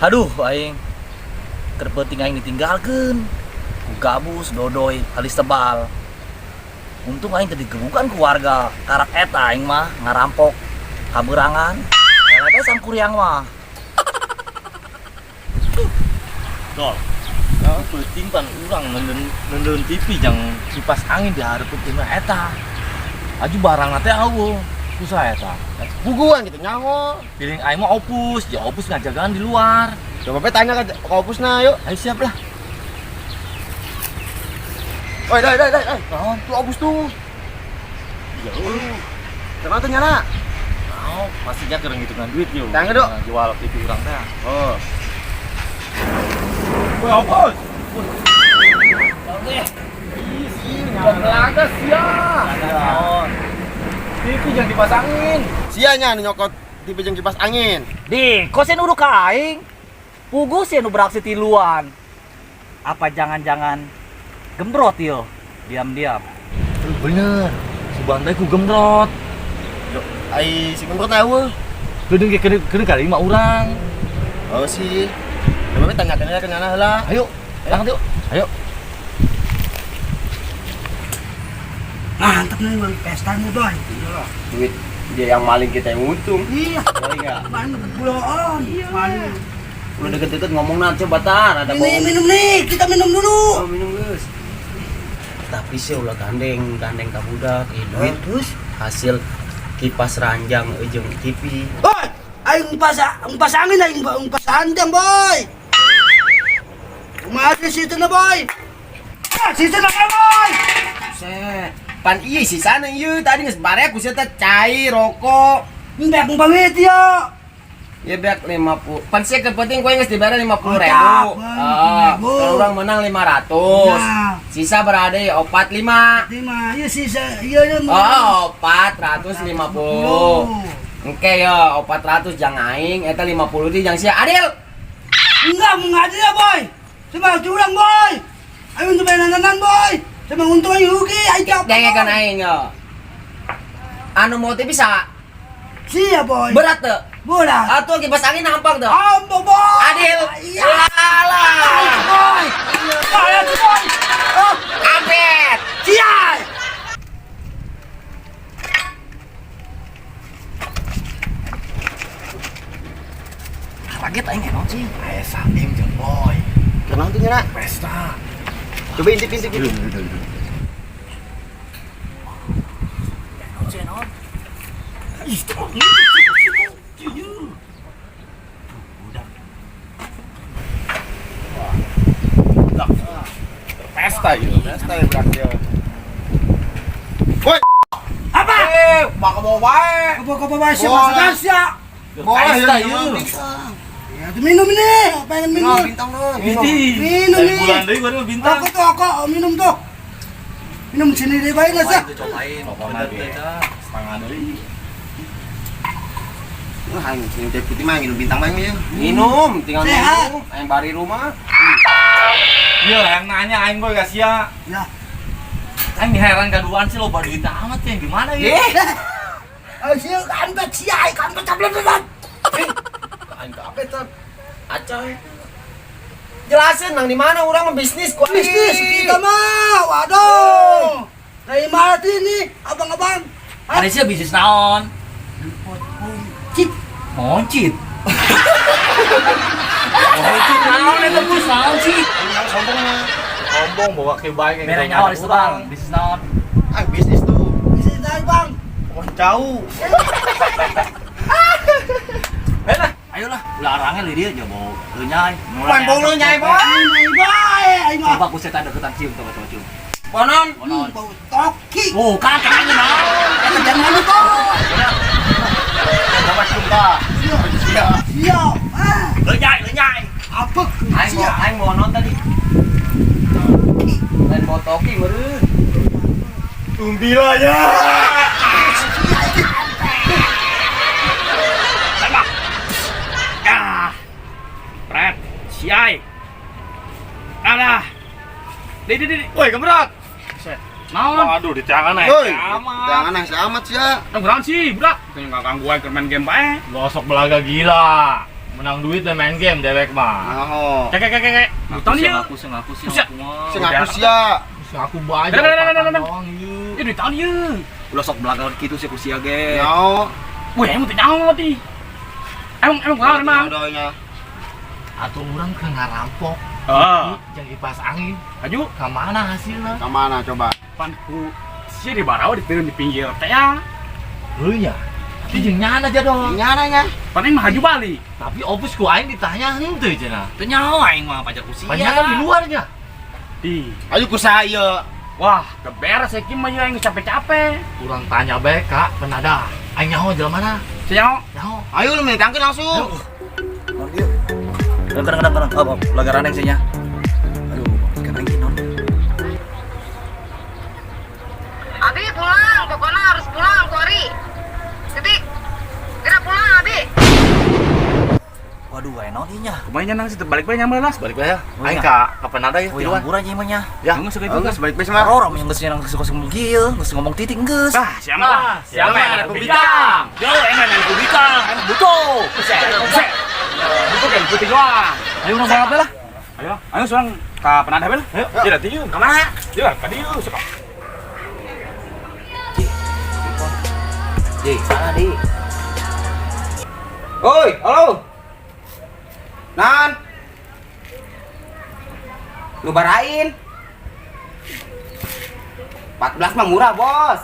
Aduh, aing. Keur peuting aing ditinggalkeun. Ku gabus, dodoy, halis tebal. Untung aing tadi digebukan ku warga. Karak eta aing mah ngarampok kaberangan. Eta sangkuriang mah. Dol. Peuting pan urang nenden TV jang kipas angin di hareupeun imah eta. Aju barang teh euweuh. Kusaha eta? Puguan gitu nyaho. Piling aing mah Opus, ya Opus ngajagaan di luar. Coba pe tanya ke Opus nah yuk. Ayo siap lah. Oi, dai dai dai. Naon? Tuh Opus tuh. Ya Kenapa tuh nyala? Mau, pastinya keur ngitungan duit yo. Tanya, Dok. Jual TV urang teh. Oh. Woi, Opus. Oke. Belaga sia. Naon? TV jangan dipasangin. Sia nya nu nyokot TV jeung kipas angin. Di, kok sih nuduh ka aing? Pugu sih nu beraksi tiluan. Apa jangan-jangan gembrot yo? Diam-diam. Bener. Si Bantai ku gembrot. Yo, ai si gembrot eueuh. Geudeung ge geudeung kali lima urang. Oh sih. Coba pe tanya ke nyana heula. Ayo, berangkat yuk. Ayo. Mantap nih bang, pesta nih boy. Duit dia yang maling kita yang untung. Iya. Iya. Maling buloon. Maling. Udah deket-deket ngomong nanti batar ada Ini minum nih, kita minum dulu. Oh, minum guys. Tapi sih ulah gandeng, gandeng ka budak, duit Terus, hasil kipas ranjang jeung TV. boy, aing pas pas angin aing pas andang boy. Kumaha sih situ na boy? Ah, situ na boy. Buset. Pan iya sisana ieu tadi geus barek ku sia teh cai rokok. Mbak pamit yo. Ya beak 50. Pan sia keur penting kowe geus dibayar 50 Mantap, ribu. Bang, Ah, 50.000. kalau urang menang 500. Ya. Sisa berada ya 45. Lima, iya sisa, iya iya. Oh, 450. Oke ya, 400 jang aing, eta 50 di jang sia. Adil. Enggak, mau ngadil ya boy. Coba curang boy. Ayo untuk mainan boy. Coba untung aing rugi, aing capek. Dengekeun aing yo. Anu mau teh bisa Sia boy. berat teu? Bola. Atuh kipas angin hampang teu? Ambo boy. Adil. Iya. Alah. Boy. Boy, boy. Oh, Kampret. sia. Kaget aing naon sih? Aya Salim jeung Boy. Kenapa tuh nyana? Pesta. Coba intip-intip gitu. Naon sih naon? Ih, tuh. Budak. Budak. Pesta ieu. Pesta ya budak ya. Woi, Apa? Eh, baka bawa wae. Kebo-kebo bae siapa Bola. sia? boleh Pesta ya. ieu. Ya, tuh minum nih. Pengen minum. Bintang dong. Minum nih. Bulan deui baru bintang. Aku tuh aku minum tuh. Minum sini deh bae nggak sih? Cobain, cobain. Setengah deui. Wah, aing minum teh putih mah minum bintang mah ya. Minum, tinggal Sehat. minum. Aing bari rumah. Iya, yang nanya aing boy gak sia. Ya. Aing heran kaduaan sih loba duit amat ya gimana ya? Eh, Ayo sia kampet sia, kampet tablet tablet. aing kape teh. Acoy. Jelasin nang di mana urang mah bisnis ku aing. Bisnis kita mah, waduh. Dari mana ini, abang-abang? Ada sih bisnis naon? Cip. Moncit. Moncit naon eta bus naon sih? Sombong mah. Sombong bawa ke baik Mere nyawa di situ bang, bisnis naon? Ah, bisnis tuh. Bisnis dari bang. Oh, jauh. Eh lah, ayolah, ulah arangnya li dia aja bau lenyai. Pan bau lenyai, boy. Aing bae, aing mah. Coba ku setan deketan cium, coba coba cium. Bonon. Bonon. Bau toki. Oh, kan kayaknya naon? Eta jangan lupa. Coba cium tah. Iya. Iya. Ah, Lenyai, lenyai. apa? Aing mau aing mau non tadi. Lain bawa toki meureun. Tumbila ya. Tembak. Ah. Pret, siai. Alah. Di di di. Woi, gembrot. Naon? Waduh, di tangan eh. Woi, Amat. jangan nang amat sih ya. Nang sih, budak. Teu nggak ganggu aing keur main game bae. Gosok belaga gila. Menang duit dan main game dewek mah. Naho. Kek kek kek kek. Tahun ieu. Aku sih ngaku sih Buset. aku mah. Sing aku sia. Sing aku bae. Nah, nah, nah, nah, nah. Doang, ieu. Ieu duit tahun ieu. Ulah sok belakang kitu sih ku sia ge. Nyaho. Wih, emang teu nyaho ti. Emang emang kunaon emang? Doynya. Atuh urang ke ngarampok. Heeh. Jeung kipas angin. Aju, Ka mana hasilna? Ka mana coba? Pan ku sia di barawa diteun di pinggir teh ya. Heuh nya. Tapi jeung nyana aja dong. Nyana nya. Pan aing mah haju balik. Tapi opus ku aing ditanya henteu cenah. Teu nyaho aing mah pajak ku sia. Panjang di luarnya. Di. Ayo ku saya. Wah, keberes ya mah ieu aing capek-capek. Urang tanya bae ka penadah. Aing nyaho jelema mana? Sia nyaho. Nyaho. Ayo lu minta langsung. Kadang kadang kadang. Oh, lagaran yang sih nya. Aduh, ikan aing non. Abi pulang, pokoknya harus pulang, Kori. Titik. Gerak pulang, Abi. Waduh, aya naon ieu nya? Kumaha nya nang situ balik bae nyamel lah. Balik bae ya. Oh, Aing iya. ka penadah ya Oh, tiluan. yang aja mah nya. Ya. Geus Oh, itu geus balik bae sama. Orang yang geus yang geus ngomong kieu, geus ngomong titik geus. Ah, siapa lah? Siapa yang ada kubikang? Yo, emang yang kubikang, emang butuh. Buset. Butuh kan putih doang. Ayo urang balap lah. Ayo, ayo seorang ka penadah bae lah. Ayo, ya nanti yuk. Ka mana? Ya, ka dieu sok. Ji, sana di. Oi, halo. Nan. Lu barain. 14 mah murah, Bos.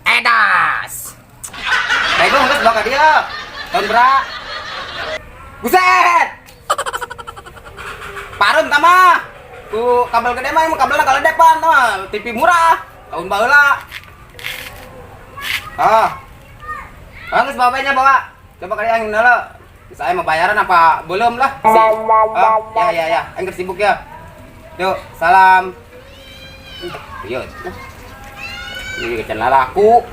Edas. Bego geus bawa ka dia. Tahun berak. Buset. Parun tama. Ku kabel gede mah emang kabelna kaledek pan tama. TV murah. Tahun baheula. Ah. Ah, geus bawa nya bawa. Coba kali yang heula. Saya mau bayaran apa belum lah. Si. Ah, ya ya ya, aing keur sibuk ya. Yuk, salam. Iya. Ini can lalaku.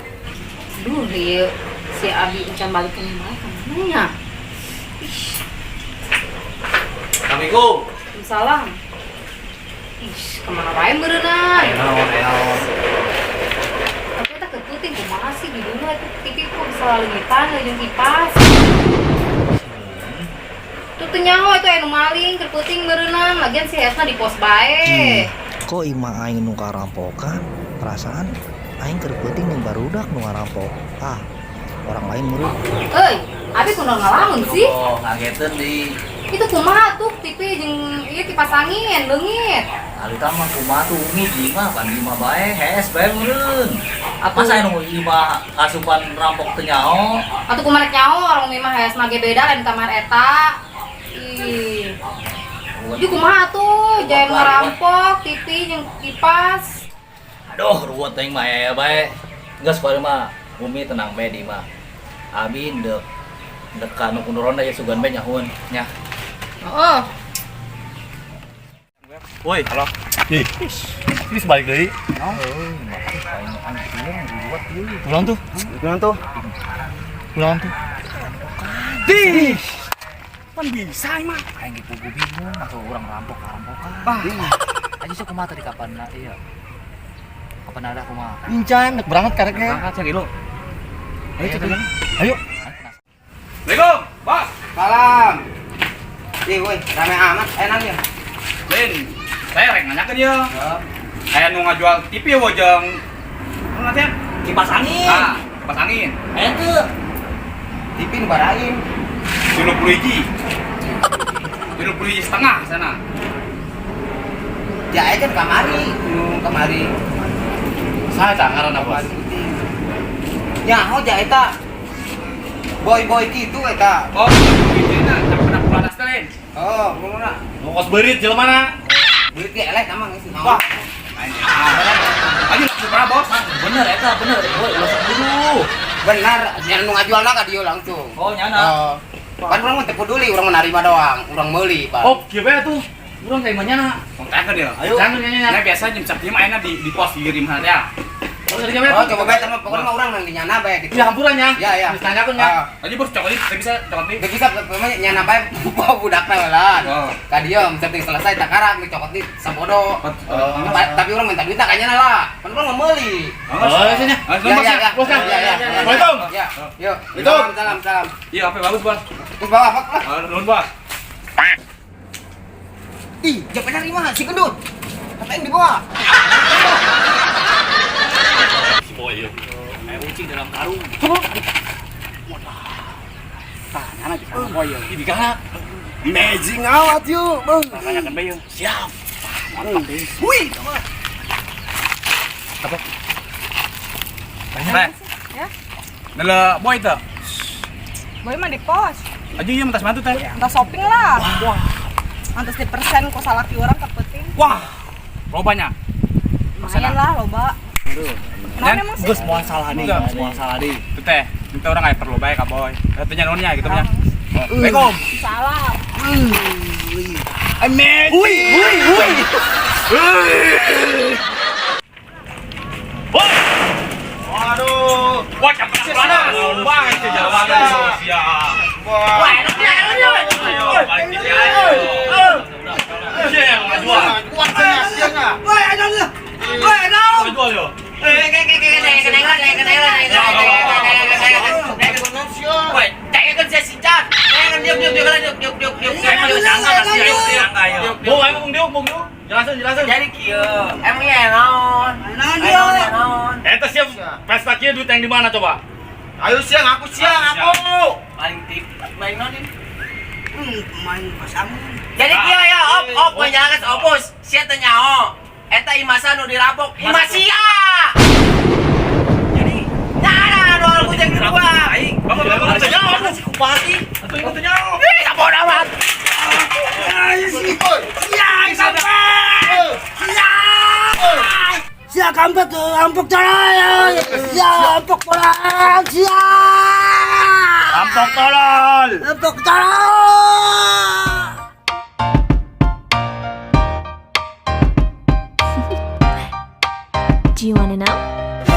Duh, ieu si Abi encan balikin bae ka mana nya? Assalamualaikum. Salam. Ih, kemana wae meureunnan? Ayo naon, ayo naon. Tapi tak kepeuting kumaha sih di rumah itu TV kok bisa leungitan jeung kipas. Tuh teu nyaho itu anu maling keur peuting meureunnan, lagian si Hesna di pos bae. Kok imah aing nu karampokan? Perasaan aing keur peuting jeung barudak nu ngarampok. Ah, orang lain meureun. Euy, Abi kunaon ngalamun sih? Oh, ngageteun di. Itu kumaha tuh TV jeung ieu kipas angin leungit. Alita mah kumaha tuh ungit di mah pan di mah bae hees bae meureun. Atuh. Masa anu ieu mah kasupan rampok teu nyaho? Atuh kumaha rek nyaho orang mah hees mah ge beda lain kamar eta. Ih. Ieu kumaha tuh jangan ngerampok TV jeung kipas. Aduh, ruwet aing mah ya bae. Geus bae mah bumi tenang bae di mah. Abi ndek ndek ka nu ronda ya sugan bae nyahueun nya. Oh, Woi, halo. Ih. Ini sebalik deui. Pulang tuh. Pulang tuh. Pulang tuh. Di. Pan bisa aing mah. Aing ge pugu bingung atau urang rampok rampokan. Bah. Aja sok kumaha tadi kapan na iya. Kapan ada kumaha? Incan, dek berangkat kareknya. Berangkat sia gilo. Ayo, cepet. Ayo. Assalamualaikum, Bos. Salam. Ih, woi, rame amat enak ya. Lin, saya rek nanyakeun ieu. Aya nu ngajual TV wo jeung nu nanti Kipas angin. Ah, kipas angin. Aya teu. TV nu barain. 30 hiji. 30 hiji setengah sana. Ya aja kan kamari, nu kamari. Saha cah ngaranna, Bos? Kamari putih. Nyaho ja eta. Boy-boy gitu eta. Oh, 30 hiji na, tak pernah pulanas teh, Lin. Oh, ngono. Nu kos beurit jelema na. Duit ge eleh tamang geus. Wah. Aja langsung berapa, Bos? Bener eta bener. Woi, ulah sok dulu. Benar, yang nu ngajualna ka dieu langsung. Oh, nyana. Oh. Pan urang mah teu peduli, urang mah narima doang, urang meuli, Pak. Oh, kieu bae tuh. Urang kayak mana? Kontakan dia. Ayo. Jangan nyanyi. Nah, biasa jam sakieu mah ayeuna di pos dikirim ya. Oh, coba bae sama pokoknya mah urang nang di nyana bae gitu. Ya hampuran nya. Ya, ya. Geus nanyakeun nya. Ah. Aja bos cokot teu bisa cokot Teu bisa pokoknya nyana bae bawa budakna lah. Oh. Ka dieu penting selesai takarak dicokot di sabodo. Oh. Tapi urang minta duit ka nyana lah. Kan urang mah meuli. Oh, sini. Ah, Ya, ya, ya. Bos, ya. Ya, ya. Assalamualaikum. Ya, yuk. Salam, salam, salam. Iya, apa bagus, Bos. Terus bawa apa lah? Ah, nuhun, Bos. Ih, jangan nyari mah si gendut. Apa yang dibawa? Si boy yeuh. Aya ucing dalam karung. Tah, nyana bisa boy yeuh. Ih, digana. Amazing awat yuk, Bang. Tanyakan bae yeuh. Siap. Wih. Teh. Ya. Nele boy teh. Boy mah di pos. Aja ieu mentas bantu teh. Entah shopping lah. Wah. Antos di persen kok salaki orang kepenting. Wah. Lobanya. Lumayan lah loba. Kenapa emang sih? Geus moal salah deui, Enggak. geus moal salah deui. Itu teh, minta orang aya perlu bae ka boy. Katanya nuhunnya gitu nya. Assalamualaikum. Salah. Amazing. Wih, wih, wih. Waduh. Wah, capek panas. Wah, itu jalan. Siap. Wah, enak ya, enak ya. Ayo, balik di ayo. Sia yang ngajual. Woi, ayo lu. Woi, ayo. Ngajual yo. Bung, ayo bung diuk, bung diuk. Jelasin, jelasin. Jadi kieu, emang ya naon? Naon dia? Eta siap pesta kieu duit yang di mana coba? Ayo siang, aku siang, aku. Paling tip, main naon ini? Main pasangan. Jadi kieu ya, op op menjalankan opus, sia teh nyaho. Eta imasa nu dirabok, imah sia. Jadi, Nah, nah, nu kucing kedua. aing. Bapak, bapak, Ada bapak. si kupati. Atuh ieu teh nyaho. Ih, sabodo amat. Sia kampret, rampok tolol. Sia rampok tolol. Sia. Rampok tolol. Rampok tolol. Do you want to know?